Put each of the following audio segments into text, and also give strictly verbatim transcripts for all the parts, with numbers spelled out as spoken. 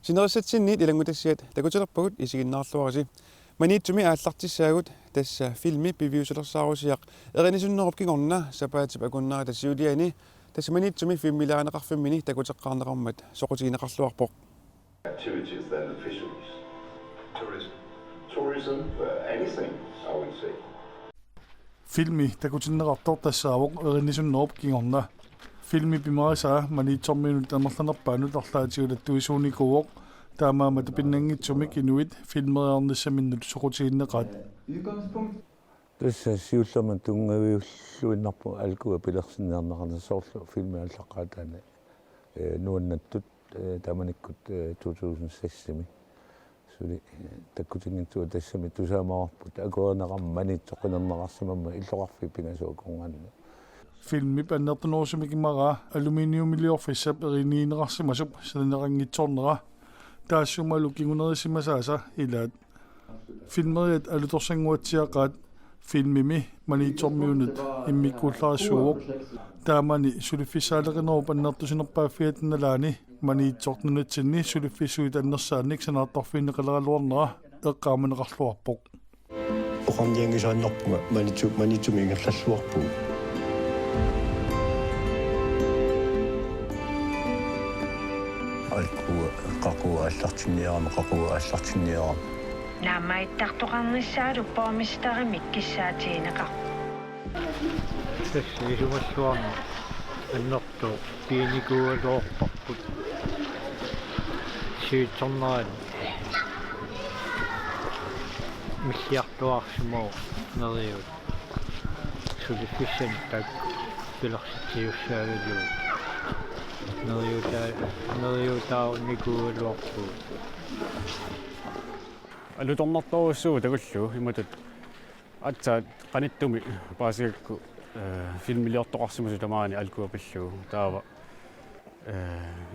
Sinerissatsinniit ilanngutassiat takutilerpagut, isiginnaarluarisi. Maniitsumi aallartissaagut, tassa filmi piviusulersaarusiaq Erinisunnerup kingorna sapaatip akunnerata siuliani, tassa Maniitsumi filmiliarineqarfimmini takuteqqaarneqarmat soqutigineqarluarpoq. Activities than fisheries. Tourism. Tourism, uh, anything, I would say. Filmi takutinneqartoq tassaavoq Erinisunnerup kingorna. Filmi pimarisaa Maniitsormiunut amerlanerpaanut arlaatigilattuisuunikuuvoq. Taamaammat pinnanngitsumik inuit filmeriarnissaminnut soqutiginneqaat. Tassa siullermik tunngaviulluinnarpunga alkua pilersinniarneqarnissaq, soorlu filmi aallaqqaataani, eh, nuannattut, eh, taamanikkut, eh, to tusind seks-imi. Suli, eh, takkutinngitsoq tassami tusaamavarput akuerineqarmat Maniitsoq qinerneqarsimammat illoqarfiit pingasut akornanni. Filmip annertunerusumik imaraa aluminiumiliorfissap erinigineqarsimasup sananeqanngitsoornera. Taassumalu kingunerisimasaasa ilaat. Filmeriat alutorsaannguatsiaqaat, filmimi Maniitsormiunut immikkuullarissuuvoq. Taamani suliffissaaleqinerup annertusinerpaaffiata nalaani Maniitsoq nunatsinni suliffissuit annersaannik sanaartorfigineqaleraluarnera eqqaamaneqarluarpoq. Oqarnianngisaannarpunga Maniitsu-, Maniitsumi ingerlalluarpugut. Alkua, qaqua aallartinniarami, qaqua aallartinniarami. Naammagiittartoqarnissaalu borgmesterimik kissaatigineqarpoq. Tassa isumalluarneq annertooq piinikuugaluarparput. Siutsornerani milliartuarsimavoq neriuut. Suliffissanik taakku pilersitsisussaagaluarlugit. Neriuutaa-, neriuutaarnikuugaluarpugut. Alutornartorujussuuvoq takullugu imatut. Aatsaat qanittumi paasigakku, eh, filmiliortoqarsimasut tamaani alkua pillugu. Taava, eh,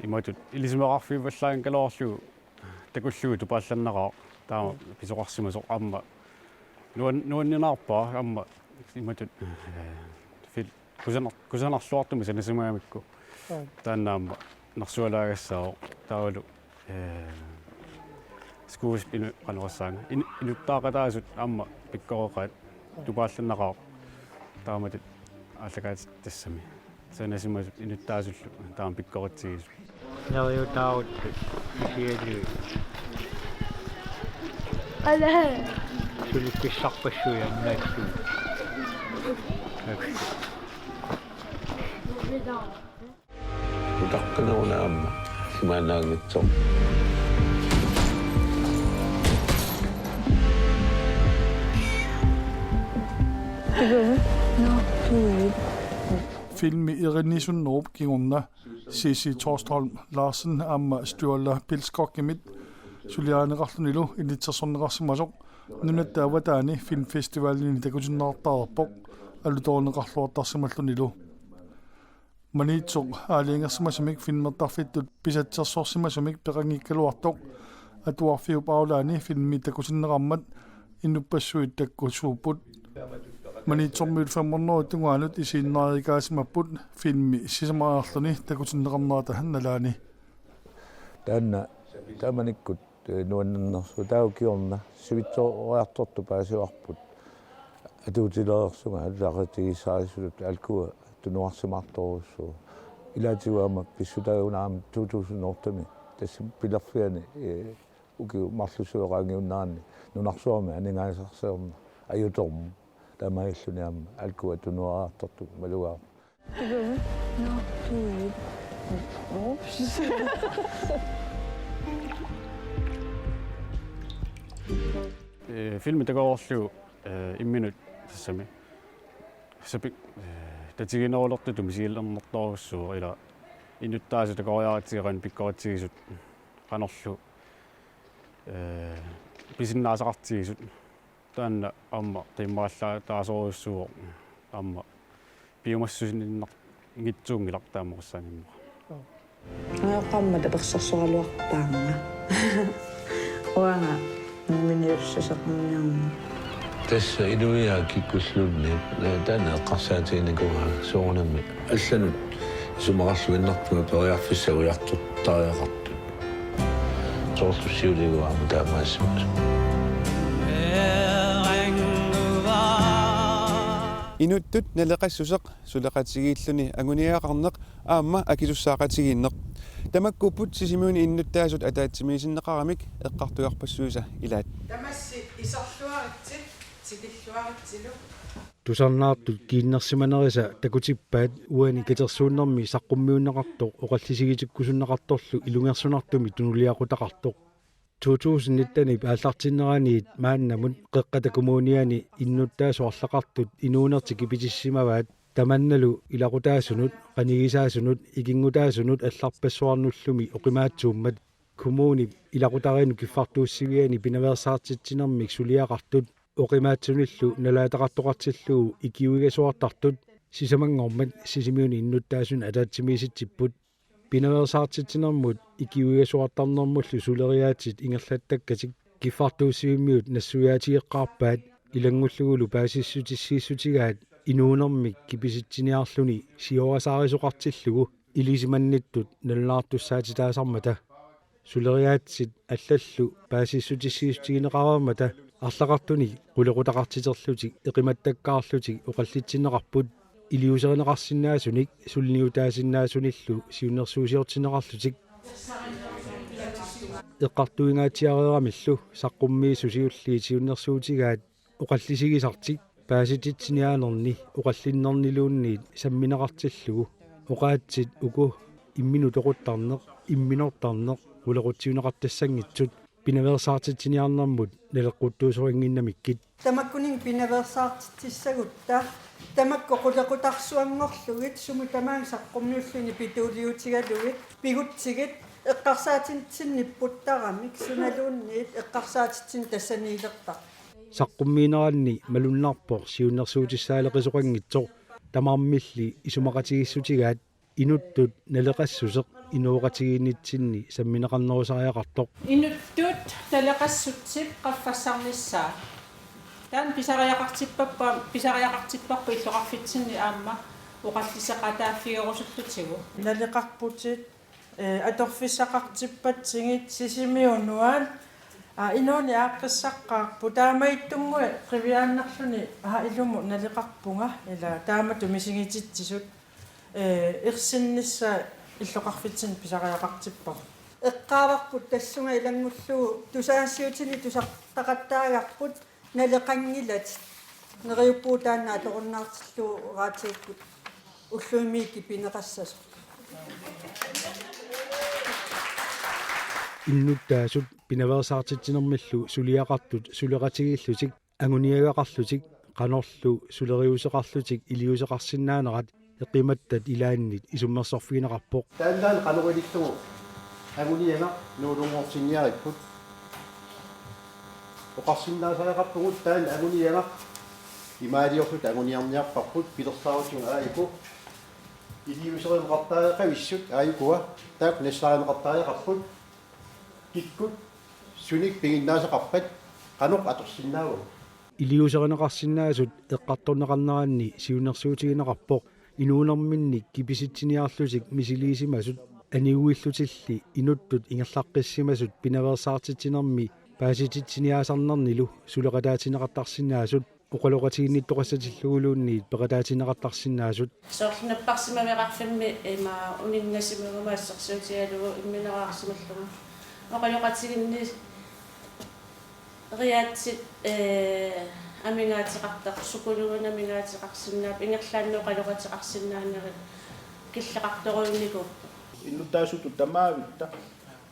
imatut ilisimasaqarfiuvallaanngikkaluarlugu takullugu tupaallannaqaaq. Taama pisoqarsimasoq aamma nuan-, nuanninarpaa aamma imatut, eh, fil-, kusanar-, kusanarluartumik sanasimagamikku. Aap. Taanna aamma nersualaagassaavoq taavalu, eh, skuespilli qanoq oqassaanga. In-, inuttaaqataasut aamma pikkoreqaat tupaallannaqaaq. Taamatut aallakaatitassami. Sanasimasut inuttaasullu taama pikkoritsigisut. Neriuutaaruttut kisianni. Ala. Suliffissarpassuit annaassui. Utaqqinaruna aamma imaannaanngitsoq. Filmi Erinisunnerup kingorna Sissi Thorstholm Larsen aamma Sturla Pilskogimit suliarineqarlunilu ilitsersorneqarsimasoq nunatta avataani filmfestivalini takutinneqartareerpoq alutorineqarluartarsimallunilu. Maniitsoq aalajangersimasumik filmertarfittut pisatsersorsimasumik peqanngikkaluartoq Atuarfiup Aulaani filmi takutinneqarmat inuppassuit takkussuupput. Maniitsormiut fem hundrede tungaanut isiginnaarikaasimapput filmi sisamariarluni takutinneqarnerata nalaani. Taanna taamanikkut, eh, nuannernersuaq taava kingorna sivitsoriartortut paasivarput. Atuutilereersunga allaqqatigiissarisutut alkua tunuarsimaartorujussuuvoq. Ilaatigut aamma pissutaagunarami to tusind otte-mi tassa pilerfiani, eh, ukiut marlussuit qaangiunneranni nunarsuarmi aningaasarsiorneq ajutoormat. Taamaalilluni aamma alkua tunuariartortut malugaarput. Nå, du er ikke. Ups. Eh, filmi takoreerlugu, eh, imminut tassami. Sapi-, eh, tatiginerulertutut misigilernartorujussuuvoq ila inuttaasut takoriaratsigit qanoq pikkoritsigisut qanorlu, eh, pisinnaasaqartigisut. Taanna aamma qiimmallaataasorujussuuvoq aamma piumassusinninngitsuunngilaq taama oqassaanngimmat. Ajoqaammat tapersersoraluarpaannga. Uanga miniussisaqarniarmi. Tassa inuiaat kikkulluunniit, eh, taanna eqqarsaatiginikuuara soorunami. Allanut isumaqarluinnarpunga periarfissat ujartortariaqartut. Soorlu siuliuaamma taamaassimasoq. Inuttut naleqassuseq suleqatigiilluni anguniagaqarneq aamma akisussaaqatigiinneq. Tamakkuupput Sisimiuni innuttaasut ataatsimiisinneqaramik eqqartugarpassuisa ilaat. Tamassi iserluaritsi, tikilluaritsilu. Tusarnaartut kiinnersimanerisa takutippaat uani katersuunnermi saqqummiunneqartoq oqallisigitikkusunneqartorlu ilungersunartumik tunuliaqutaqartoq. To tusind nittenip aallartinneraniit maannamut Qeqqata Kommuniani innuttaasut arlaqartut inuunertik kipitissimavaat, tamannalu ilaqutaasunut, qanigisaasunut, ikinngutaasunut allarpassuarnullumi oqimaatsuummat. Kommunip ilaqutariinnut kiffartuussiviani pinaveersaartitsinermik suliaqartut oqimaatsunillu nalaataqartoqartillugu ikiuigasuartartut sisamanngormat Sisimiuni innuttaasunut ataatsimiisitsipput. Pinaveersaartitsinermut ikiuigasuartarnermullu suleriaatsit ingerlattakkatik kiffartuussivimmiut nassuiaatigeqqaarpaat, ilanngullugulu paasissutissiissutigaat inuunermik kipisitsiniarluni siorasaarisoqartillugu ilisimannittut nalunaartussaatitaasarmata. Suleriaatsit allallu paasissutissiissutigineqareermata arlaqartunik qulequtaqartiterlutik eqimattakkaarlutik oqallitsinneqarput, iliuuserineqarsinnaasunik suliniutaasinnaasunillu siunnersuusiortinneqarlutik. Eqqartuingaatsiareeramillu saqqummiissut siulliit siunnersuutigaat oqallisigisartik paasititsiniaanerni oqallinnerniluunniit sammineqartillugu. Oqaatsit uku imminut toquttarneq, imminortarneq qulequtsiuneqartassanngitsut pinaveersaartitsiniarnermut naleqquttuusorinnginnamikkit. Tamakkuninnga pinaveersaartitsissagutta, tamakku qulequtarsuanngorlugit sumut tamaanga saqqummiulluni pituuliutigalugit pigutsigit eqqarsaatitsinnipputtaramik sunaluunniit eqqarsaatitsineq tassaniilertarpoq. Saqqummiineranni malunnarpoq siunnersuutissaaleqisoqanngitsoq, tamarmilli isumaqatigiissutigaat inuttut naleqassuseq inooqatigiinnitsinni sammineqarnerusariaqartoq. Inuttut naleqassutsip qaffassarnissaa. Taanna pisariaqartippappa-, pisariaqartipparput illoqarfitsinni aamma oqalliseqataaffigerusullutigu. Naleqarputit, eh, atorfissaqartippatsigit Sisimiunuaat, aa, inuuneq aaqqissaqqaarpoq, taamaattunnguit qiviaannarluni, aa, ilumut naleqarpunga, ila taamatut misigititsisut, eh, ersinnissaa illoqarfitsinni pisariaqartipparput. Eqqaavarput tassunga ilanngullugu tusagassiuutini tusartaqattaagarput naleqanngilatit. Neriuppugut taanna atorunnaartillugu oqaatigakkit ullumimmi kipineqassasoq. Innuttaasut pinaveersaartitsinermillu suliaqartut suleqatigiillutik anguniagaqarlutik qanorlu suleriuseqarlutik iliuuseqarsinnaanerat eqimattat ilaannit isummersorfigineqarpoq. Taannaana qanoq ilillugu anguniagaq nuulunngortinniaripput. Oqarsinnaasariaqarpugut taanna anguniagaq imaaliorluta anguniarniarparput, pilersaarutigut aajuku iliuuserineqartariaqavissut, aajukua taakku nassaarineqartariaqarput, kikkut sunik piginnaasaqarpat, qanoq atorsinnaavagut. Iliuuserineqarsinnaasut eqqartorneqarneranni siunnersuutigineqarpoq inuunerminnik kipisitsiniarlutik misiliisimasut aniguillutilli inuttut ingerlaqqissimasut pinaveersaartitsinermi paasititsiniaasarnernilu suleqataatinneqartarsinnaasut oqaloqatiginnittoqassatilluguluunniit peqataatinneqartarsinnaasut. Soorlu napparsimaveqarfimmi ima uninngasimaguma assersuutigalugu immineraarsimallugu. Oqaloqatigiinni- riaatsit, eh, amigaateqartaq, sukuluuna amigaateqarsinnaapput, ingerlaannaq oqaloqateqarsinnaanerit killeqartorujunnikuupput. Innuttaasutut tamaavitta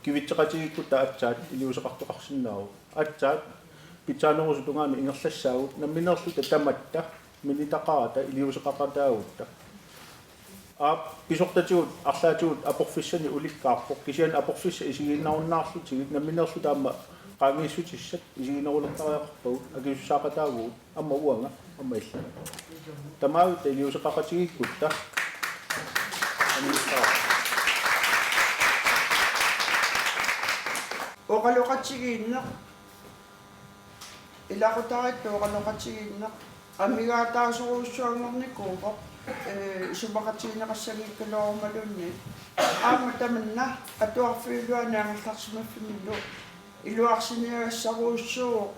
kivitseqatigiikkutta aatsaat iliuuseqartoqarsinnaavoq. Aatsaat pitsaanerusut tungaanut ingerlassaagut, nammineerluta tamatta minitaqarata iliuuseqaqataagutta. Aap, pisortatigut arlaatigut aporfissanik ulikkaarpoq, kisianni aporfissat isigiinnarunnaarlutigit nammineerluta aamma qaangiissutissat isigiinnarulertariaqarpagut, akisussaaqataavugut, aamma uanga, aamma illit. Tamaavitta iliuuseqaqatigiikkutta. Oqaloqatigiinneq. Ilaqutariittut oqaloqatigiinneq amigaataasorujussuanngornikuuvoq. Ee, isumaqatigineqassanngikkaluarumaluunniit. Aamma tamanna atuarfiup iluani angerlarsimaffinnilu iluarsiniagassarujussuuvoq.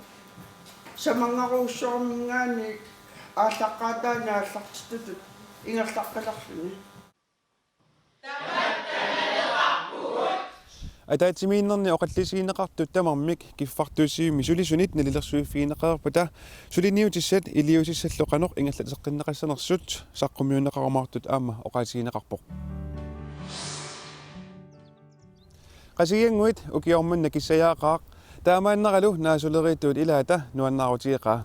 Samanngarujussuarminngaanniit aallaqqaataani aallartittutut ingerlaqqilerluni. Ataatsimiinnerni oqallisigineqartut tamarmik kiffartuussivimmik sulisunit nalilersuiffigineqareerpata suliniutissat iliuusissallu qanoq ingerlateqqinneqassanersut saqqummiunneqarumaartut aamma oqaatigineqarpoq. Qasigiannguit ukioq manna kissajaaqaaq, taamaannaralu naasuleritut ilaata nuannaarutigeqaa.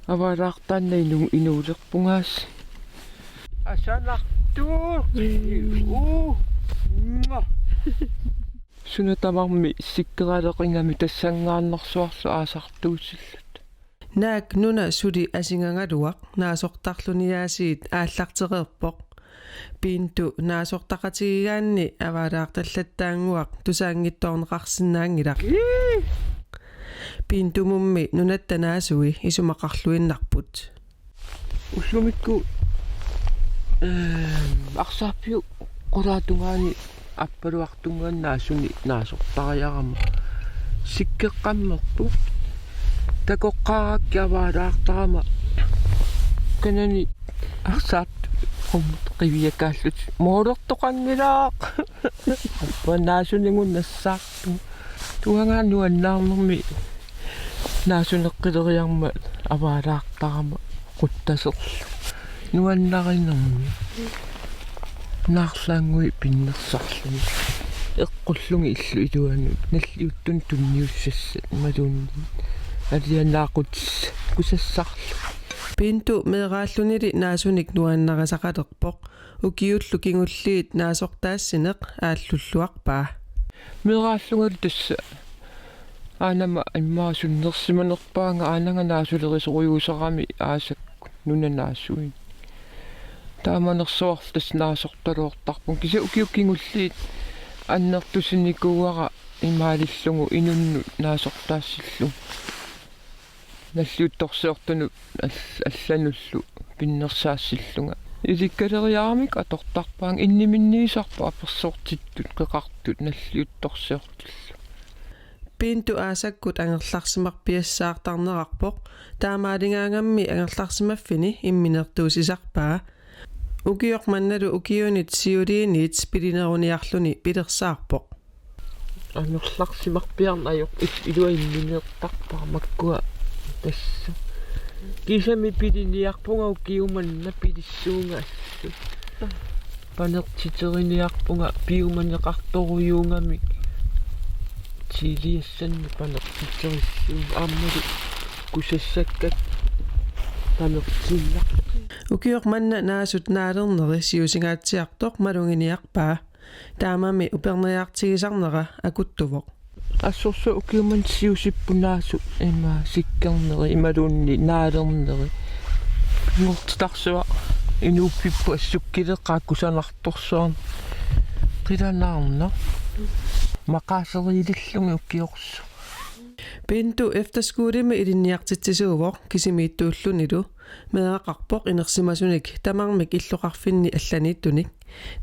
Avaalaartaanna inu-, inuulerpungaasiit. Asanartuuq. Uu. Mua. Suna tamarmi sikkeraleqigami tassanngaannarsuarlu aasartuusilluta. Naak nuna suli asingagaluaq naasortarluni aasiit aallartereerpoq. Pintu naasortaqatigigaanni avaalaartallattaannguaq tusaanngitsoorneqarsinnaanngilaq. Pintumummi nunatta naasui isumaqarluinnarput. Ullumikkut, ehm, arsaarpiuk qulaatungaani appaluartungaani naasuni naasortariarama. Sikkeqqammerpoq. Takoqqaarakkit avaalaartarama. Kanani arsaat qummut qiviakaallutik. Moolertoqanngilaaq. Appa naasuninnguaq nassaartugut. Tuangaa nuannaarnermi naasuneqqileriarmat avaalaartarama quttaserlu. Nuannarinermi. Naarlaannguit pinnersarluni. Eqqullugit illup iluanut. Nalliuttunut tunniussassat imaluunniit. Alianaaqutissat kusassarlugit. Pintu meeraallunili naasunik nuannarisaqalerpoq. Ukiullu kingulliit naasortaassineq aallulluarpaa. Meeraallungalu tassa aanama immaqa sunnersimanerpaanga aananga naasulerisorujussuusarami aasakkut nunap naasuini. Taamanersuarlu tassa naasortaloortarpunga. Kisianni ukiut kingulliit annertusinikuuara imaalillugu inunnut naasortaassillugu. Nalliuttorsiortunut all-, allanullu pinnersaasillunga. Ilikkaleriaramik atortarpaanga, inniminniisarput apersortittut qeqartut nalliuttorsiortullu. Pintu aasakkut angerlarsimarpiassaartarnerarpoq, taamaaligaangammi angerlarsimaffini imminertuusisarpaa. Ukioq mannalu ukiunit siuliiniit pilineruniarluni pilersaarpoq. Angerlarsimarpiarneq ajoq il-, ilua imminertarpara makkua tassa. Kiisami piliniarpunga ukiumanna pilissuunga assut. Panertiteriniarpunga piumaneqartorujuugamik. Tiiliassannik panertiterissuu aammalu kusassakkat panertiinnaq. Ukioq manna naasut naalerneri siusingaatsiartoq maluginiarpaa. Taamami upernajaartigisarnera akuttuvoq. Assorsuaq ukiumannit siusipput naasut ima sikkerneri imaluunniit naalerneri. Pinngortitarsuaq inuuppipput assukkileqaaq kusanartorsuarnik. Qilanaarnaq. Maqaaseriilillugit ukiorsuaq. Pintu efterskolemi ilinniartitsisuuvoq kisimiittuullunilu, meeraqarpoq inersimasunik tamarmik illoqarfinni allaniittunik,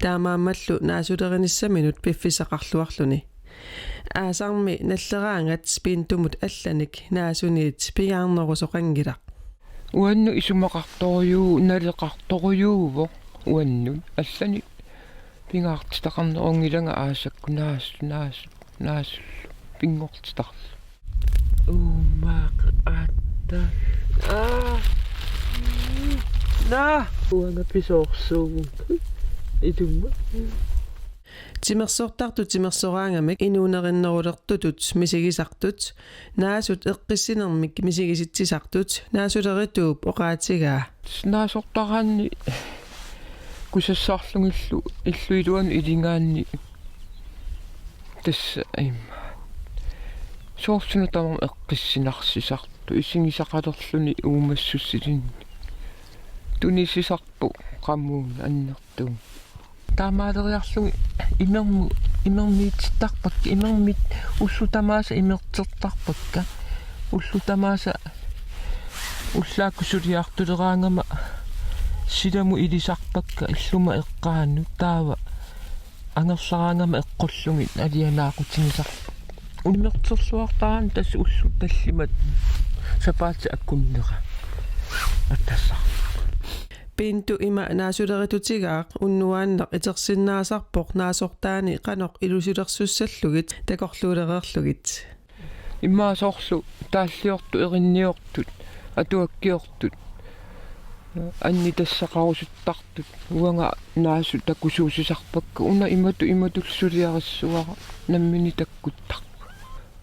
taamaammallu naasulerinissaminut piffissaqarluarluni. Aasarmi nalleraangat Pintumut allanik naasuniit pingaarnerusoqanngilaq. Uannut isumaqartorujuu-, naleqartorujussuuvoq uannut allanik pingaartitaqarnerunngilanga aasakkut naas-, naas-, naasullu pinngortitarlu. Uummaaq aatta. Aa. Naa. Uanga pisoorsuugut. Ilumut. Timersortartut timersoraangamik inuunerinnerulertutut misigisartut, naasut eqqissinermik misigisitsisartut naasulerituup oqaatigaa. Naasortaraanni kusassarlugillu illup iluanut iligaanni tassa immaqa. Soorlu suna tamarmi eqqissinarsisartoq, isigisaqalerluni uumassusilinnik. Tunisisarpoq qamuuna annertuumik. Taamaaleriarlugit imermu-, imermiitittarpakka, imermit ullut tamaasa imertertarpakka. Ullut tamaasa ullaakkut suliartuleraangama Silamut ilisarpakka illuma eqqaanut, taava angerlaraangama eqqullugit alianaaqutigisarput. Unnerterluartaraanni tassa ullut tallimat sapaatip akunnera. Atassaq. Pintu ima naasuleritutigaaq unnuaannaq itersinnaasarpoq naasortaani qanoq ilusilersussallugit takorluulereerlugit. Immaqa soorlu taalliortut, erinniortut, atuakkiortut, annit tassaqarusuttartut, uanga naasut takusuusisarpakka, una imatut imatullu suliarissavara, nammineq takkuttarpoq.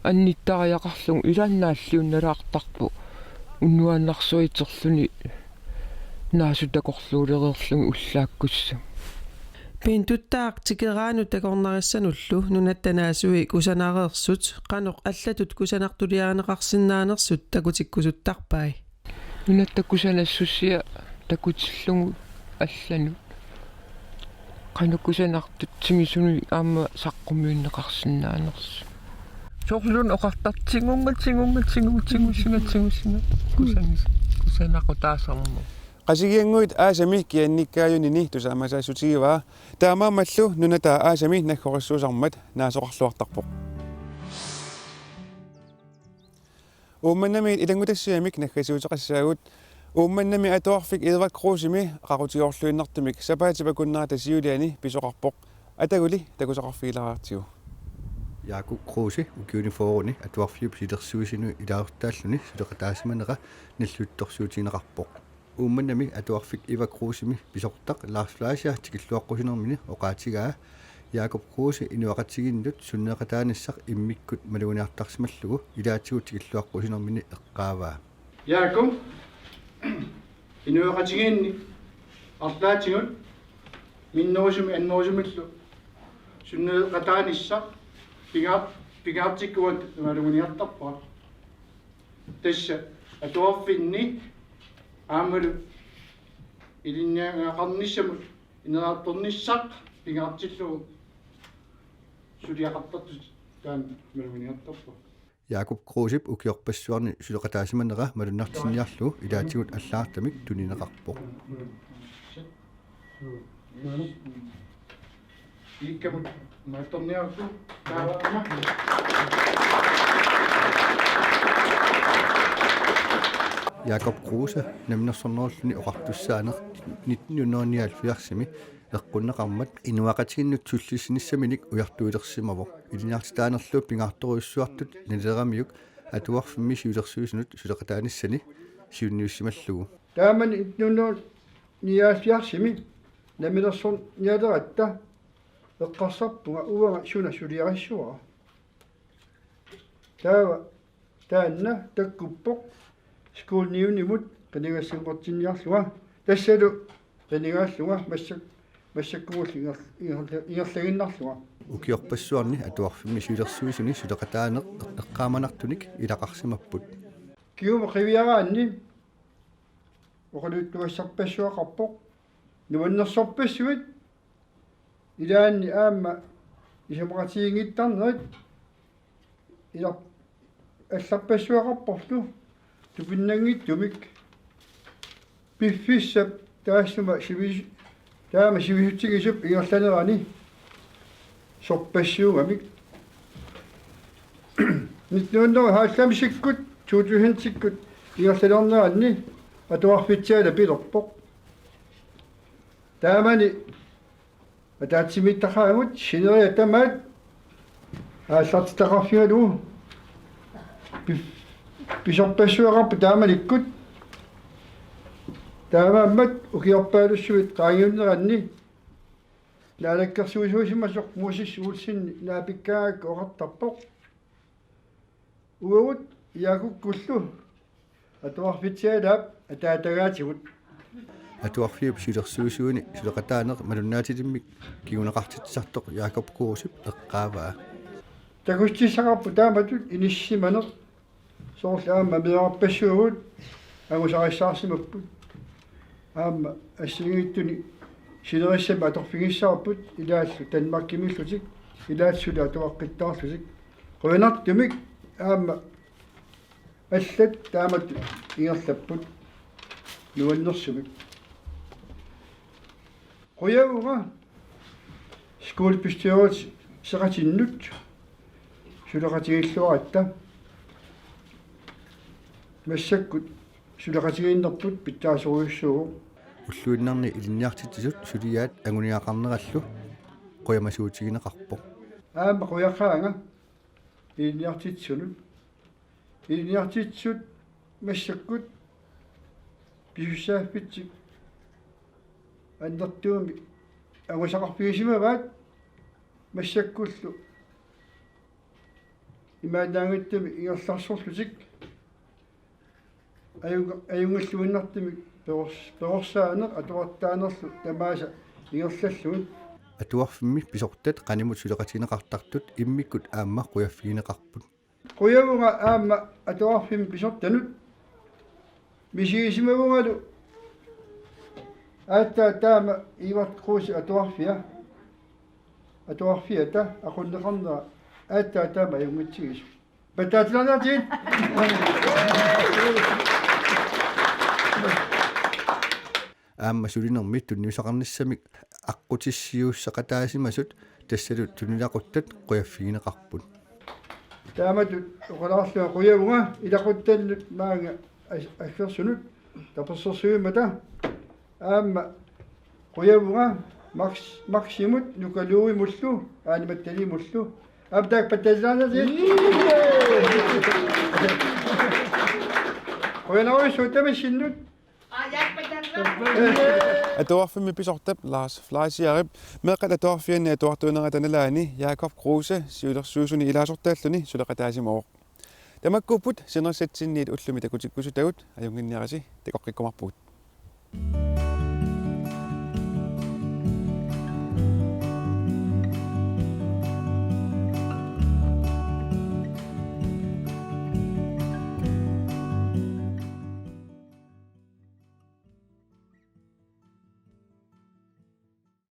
Annittariaqarlugu ilaanni naalliunnalaartarpoq, unnuaannarsuaq iterluni naasut takorluulereerlugit ullaakkussagit. Pintuttaaq tikeraanut takornarissanullu nunatta naasui kusanareersut qanoq allatut kusanartuliarineqarsinnaanersut takutikkusuttarpai. Nunatta kusanassusia takutillugu allanut qanoq kusanartut timisunut aamma saqqummiunneqarsinnaanersut. Soorluuna oqartartut: Tigunnga, tigunnga, tigu-, tigussinga, tigussinga. Kusanis-, kusanaqutaasarmat. Qasigiannguit aasami kiannikkaajunini tusaamasaassutigivaat. Taamaammallu nunatta aasami naggorissuusarmat naasoqarluartarpoq. Uummannamiit ilanngutassiamik naggasiuteqassaagut. Uummannami atuarfik Eva Krusemi qaqutigoorluinnartumik sapaatip akunnerata siuliani pisoqarpoq. Ataguli takusaqarfigilaariartigu. Jakob Kruse ukiuni fyrreni atuarfiup siulersuisunut ilaasortaalluni suleqataasimanera nalliuttorsiutigineqarpoq. Uummannami atuarfik Eva Krusemi pisortaq Lars Fleischer tikilluaqqusinermini oqaatigaa. Jakob Kruse inuiaqatigiinnut sunneeqataanissaq immikkut maluginiartarsimallugu ilaatigut tikilluaqqusinermini eqqaavaa. Jakob, inuiaqatigiinni arlaatigut minnerusumik annerusumillu sunneeqataanissaq pinga-, pingaartikkuat maluginiartarpara. Tassa atuarfinni aammalu ilinniagaqarnissamut ineriartornissaq pingaartillugu suliaqartartutit taanna maluginiartarpara. Jakob Krusep ukiorpassuarni suleqataasimanera malunnartinniarlugu ilaatigut allagartamik tunineqarpoq. Iikkamut maattorniarukku taavaana. Jakob Kruse namminersornerulluni oqartussaaneq nitten hundrede nioghalvfjerdsimi eqqunneqarmat inuiaqatigiinnut sullissinissaminik ujartuilersimavoq. Ilinniartitaanerlu pingaartorujussuartut nalileramiuk atuarfimmi siulersuisunut suleqataanissani siunniussimallugu. Taamani nitten hundrede nioghalvfjerdsimi namminersornialeratta eqqarsarpunga uanga suna suliarissavara. Taava taanna takkuppoq Skole niunimut qinigassanngortinniarlunga. Tassalu qinigaallunga massak-, massakkumullu inger-, inger-, ingerlaginnarlunga. Ukiorpassuarni atuarfimmi siulersuisuni suleqataaneq eqqaamanartunik ilaqarsimapput. Kingumut qiviaraanni oqaluttuassarpassuaqarpoq. Nuannersorpassuit ilaanni aamma isumaqatigiinngittarnerit ilar-, allarpassuaqarporlu tupinnanngitsumik. Piffissap taassuma sivis-, taama sivisutigisumik ingerlanerani sorpassuugamik. Nitten hundrede og halvfemsikkut, to tusindikkut ingerlalerneranni atuarfitsialap pilerpoq. Taamani ataatsimiititaqaagut sineriak tamaat aallartitaqarfigalugu pi-, pisorpassuaqarpoq taamanikkut. Taamaammat ukiorpaalussuit qaangiunneranni naalakkersuisuusimasoq Moses Olsen naapikkaangakku oqartarpoq: Uagut Jakobkullu atuarfitsialaap ataatagaatigut. Atuarfiup siulersuisuini suleqataaneq malunnaatilimmik kinguneqartitsisartoq Jakob Krusep eqqaavaa. Takussutissaqarpoq taamatut inissisimaneq, soorlu aamma meerarpassuagut angusarissaarsimapput. Aamma assigiinngitsuni sinerissami atorfigissavarput, ilaallu Danmarkimiillutik, ilaallu suli atuaqqittaarlutik. Qujanartumik aamma allat taamatut ingerlapput nuannersumik. Qujavunga skolebestyrelseqatinnut suleqatigiilluaratta. Massakkut suleqatigiinnerput pitsaasorujussuuvoq. Ulluinnarni ilinniartitsisut suliaat anguniagaqarnerallu qujamasuutigineqarpoq. Aamma qujaqaanga ilinniartitsisunut. Ilinniartitsisut massakkut pisussaaffitsik annertuumik angusaqarfigisimavaat, massakkullu imaannaanngitsumik ingerlarsorlutik ajunga-, ajunngilluinnartumik perors-, perorsaaneq atuartitaanerlu tamaasa ingerlallugit. Atuarfimmi pisortat qanimut suleqatigineqartartut immikkut aamma qujaffigineqarput. Qujavunga aamma atuarfimmi pisortanut misigisimavungalu aatsaat taama Evert Kruse atuarfia, atuarfiata aqunneqarnera aatsaat taama ajunngitsigisoq. Pattaatilaarniartigit. Aamma sulinermi tunniussaqarnissamik aqqutissiuusseqataasimasut tassalu tunilaquttat qujaffigineqarput. Taamatut oqalaarlunga qujavunga ilaquttannut maanga as-, aggersunut tapersersuimmata. Aamma qujavunga Max-, Maximut Nukaluuimullu Aanimattaliimullu. Aamma taakku pattaatilaarniartigit. Qujanarujussuaq tamassinnut. Atuarfimmi pisortap Lars Fleischerip meeqqat atuarfianni atuartuunerata nalaani Jakob Kruse siulersuisuni ilaasortaalluni suleqataasimavoq. Tamakkuupput sinerissatsinniit ullumi takutikkusutagut, ajunnginniarisi, takoqqikkumaarpugut.